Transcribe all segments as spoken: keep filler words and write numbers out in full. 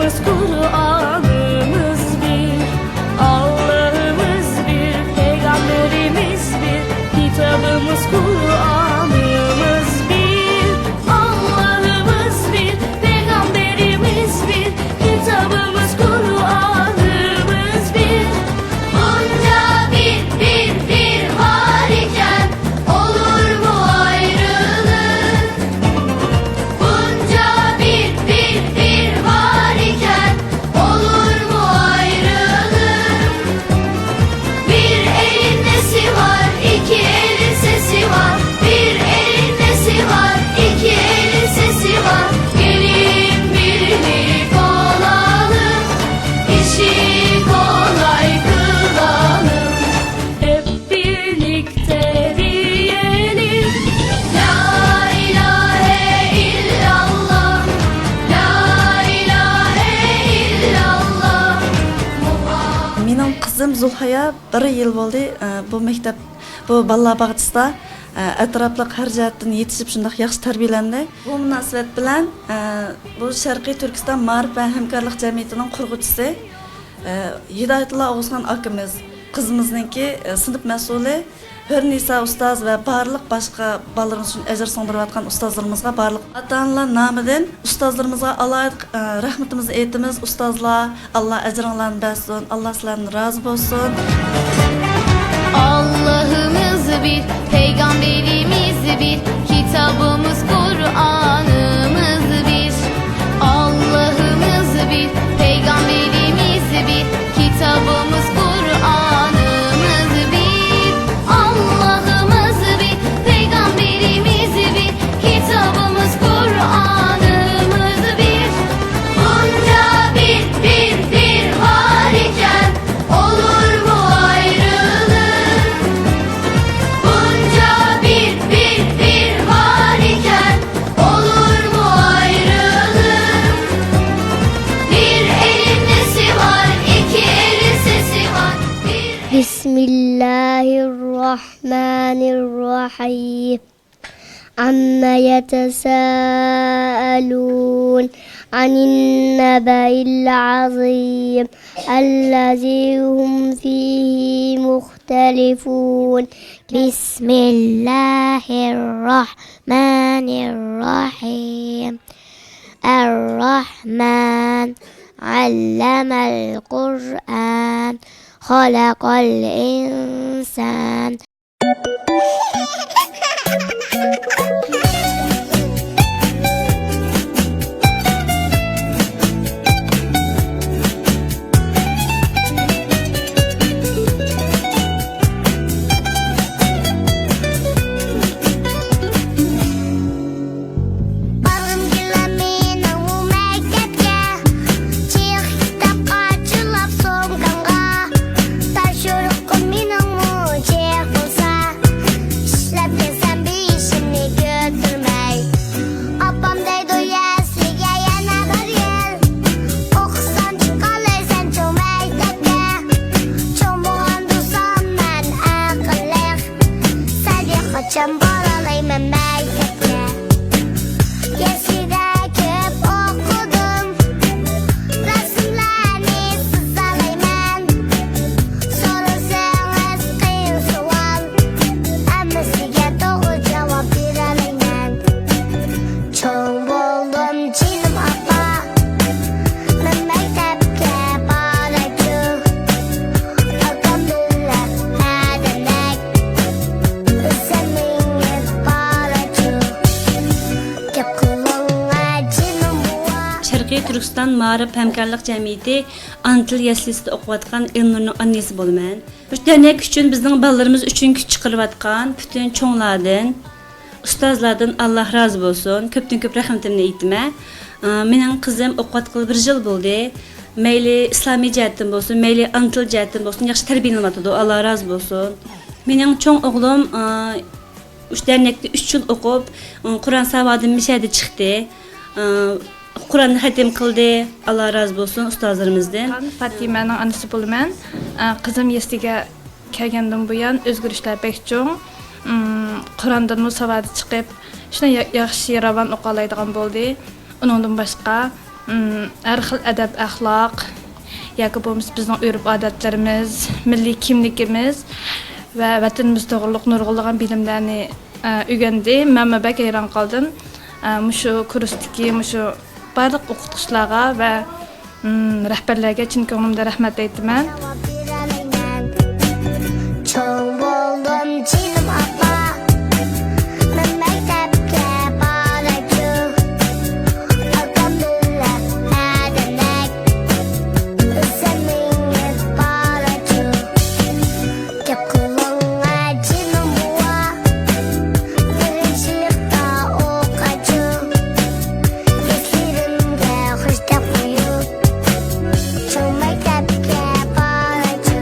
Kur'anımız bir, Allah'ımız bir, Peygamberimiz bir, kitabımız Kur'anımız bir, Allah'ımız bir, Peygamberimiz bir, kitabımız Kur'anımız bir. Bunca bir, bir, bir var iken olur mu ayrılık? Bunca bir, bir, bir var iken olur mu ayrılık? Bir elin nesi var, iki elin sesi var. Bir elin nesi var, iki elin sesi var. Gelin birlik olalım, işi kolay kılalım. Hep birlikte diyelim. La ilahe illallah, la ilahe illallah. Muhammed. مېنىڭ قىزىم زۇلھايا بىر يىل بولدى، ئە، بۇ مەكتەپ، بۇ بالىلار باغچىسىدا، ئە، ئەتراپلىق ھەر جەھەتتىن يېتىشىپ، شۇنداق ياخشى تەربىيەلەندى. بۇ مۇناسىۋەت بىلەن، ئە، بۇ شەرقىي تۈركىستان مائارىپ ۋە ھەمكارلىق جەمئىيىتىنىڭ قۇرغۇچىسى، ئە، ھىدايەتۇللا ئوغۇزخان ئاكىمىز قىزىمىزنىڭكى، ئە، سىنىپ مەسئۇلى ھۆرنىسا ئۇستاز ۋە بارلىق باشقا بالىلىرىمىز ئۈچۈن ئەجىر سىڭدۈرۈۋاتقان ئۇستازلىرىمىزغا، بارلىق ئاتا-ئانىلار نامىدىن ئۇستازلىرىمىزغا ئالاھىدە، ئە، رەھمىتىمىزنى ئېيتىمىز. ئۇستازلار، ئاللا ئەجرىڭلارنى بەرسۇن، ئاللا سىلەردىن رازى بولسۇن. Allah'ımız bir, peygamberimiz bir, kitabımız Kur'an'ımız bir. Allah'ımız bir, peygamberimiz bir, kitabımız Kur'an'ımız bir. Allah'ımız bir, peygamberimiz bir, kitabımız Kur'an'ımız bir. Bunca bir, bir, bir var iken olur mu ayrılık? Bunca bir, bir, bir var iken olur mu ayrılık? Bir elin nesi var, iki elin sesi var. Bir بسم الله الرحمن الرحيم. عم يتساءلون عن النبأ العظيم الذي هم فيه مختلفون. بسم الله الرحمن الرحيم. الرحمن. علم القرآن. خلق الإنسان. بالام كېلە مېنىڭمۇ مەكتەپكە، چىق كىتابقا چىلاپ سومكامغا، تاپشۇرۇق مېنىڭمۇ جىق بولسا، ئىشلەپ كەلسەم بېشىمنى كۆتۈرمەي. ئاپام دەيدۇ، يەسلىگە يەنە بىر يىل، ئوقۇسام چىقالايسەن چوڭ مەكتەپكە. چوڭ بولغاندۇرسام مەن ئەقىللىق، سەددى قاچان بارالايمەن مەكتەپكە؟ يەسلىدە كۆپ ئوقۇدۇم، رەسىملەرنى سىزالايمەن. سورىسىڭىز قىيىن سوئال، ھەممىسىگە توغرا جاۋاب بېرەلەيمەن. چوڭ بولدۇم جېنىم ئاپا، مەن مەكتەپكە بارايچۇ. ئاكام بىلەن ھەدەمدەك ئۆسەم مېڭىپ بارايچۇ. گەپ قىلىڭە جېنىم بوۋا. شەرقىي تۈركىستان مائارىپ ھەمكارلىق جەمئىيىتى ئانا تىل يەسلىسىدە ئوقۇۋاتقان ئېلنۇرنىڭ ئانىسى بولىمەن. مۇشۇ دەرنەك ئۈچۈن، بىزنىڭ بالىلىرىمىز ئۈچۈن كۈچ چىقىرىۋاتقان پۈتۈن چوڭلاردىن، ئۇستازلاردىن ئاللا رازى بولسۇن. كۆپتىن كۆپ رەھمىتىمنى ئېيتىمەن. ئى، مېنىڭ قىزىم ئوقۇۋاتقىلى بىر يىل بولدى. مەيلى ئىسلامىي جەھەتتىن بولسۇن، مەيلى ئانا تىل جەھەتتىن بولسۇن، ياخشى تەربىيەلىنىۋاتىدۇ. ئاللا رازى بولسۇن. مېنىڭ چوڭ ئوغلۇم، ئى، ئۇش دەرنەكتە ئۈچ يىل ئوقۇپ، ئى، قۇرئان ساۋادى مىشەدە چىقتى. ئى، قۇرئاننى خەتىم قىلدى. ئاللا رازى بولسۇن ئۇستازلىرىمىزدىن. پاتىمەنىڭ ئانىسى بولىمەن. ئى، قىزىم يەسلىگە كەلگەندىن بۇيان ئۆزگىرىشلەر بەك چوڭ. ئىم، قۇرئاندىنمۇ ساۋادى چىقىپ، شۇنداق يا-، ياخشى راۋان ئوقۇۋالايدىغان بولدى. ئۇنىڭدىن باشقا، ئىم، ھەر خىل ئەدەپ-ئەخلاق ياكى بولمىسا بىزنىڭ ئۆرپ-ئادەتلىرىمىز، مىللىي كىملىكىمىز ۋە ۋەتىنىمىز توغرۇلۇق نۇرغۇنلىغان بىلىملەرنى، ئە، ئۆگەندىم. مەنمۇ بەك ھەيران قالدىم. ئە، مۇشۇ كۇرستىكى مۇشۇ بارلىق ئوقۇتقۇچىلارغا ۋە، ئىم، رەھبەرلەرگە چىن كۆڭلۈمدىن رەھمەت ئېيتىمەن. چوڭ بولدۇم جېنىم ئاپا، مەن مەكتەپكە بارايچۇ، ئاكام بىلەن ئادەمدەك ئۆسەم مېڭىپ بارايچۇ. گەپ قىلىڭلار جېنىم بوۋا، بىرىنچىلىكتە ئوقۇغايچۇ، ياشلىرىمگە خۇش دەپ قويۇپ، چوڭ مەكتەپكە بارايچۇ.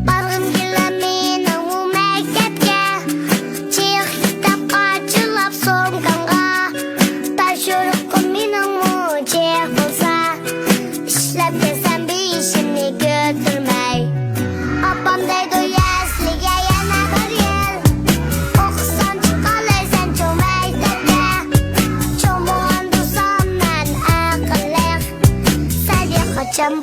بارغۇم كېلەر مېنىڭمۇ مەكتەپكە، چىق كىتاب قاچىلاپ سومكامغا، تاپشۇرۇقۇم مېنىڭمۇ جىق بولسا، ئىشلەپ كەلسەم بېشىمنى كۆتۈرمەي. ئاپام دەيدۇ يەسلىگە يەنە بىر يىل، ئوقۇساڭ چىقالايسەن چوڭ مەكتەپكە. چوڭ بولغان بولسام مەن ئەقىللىق، سەن قاچان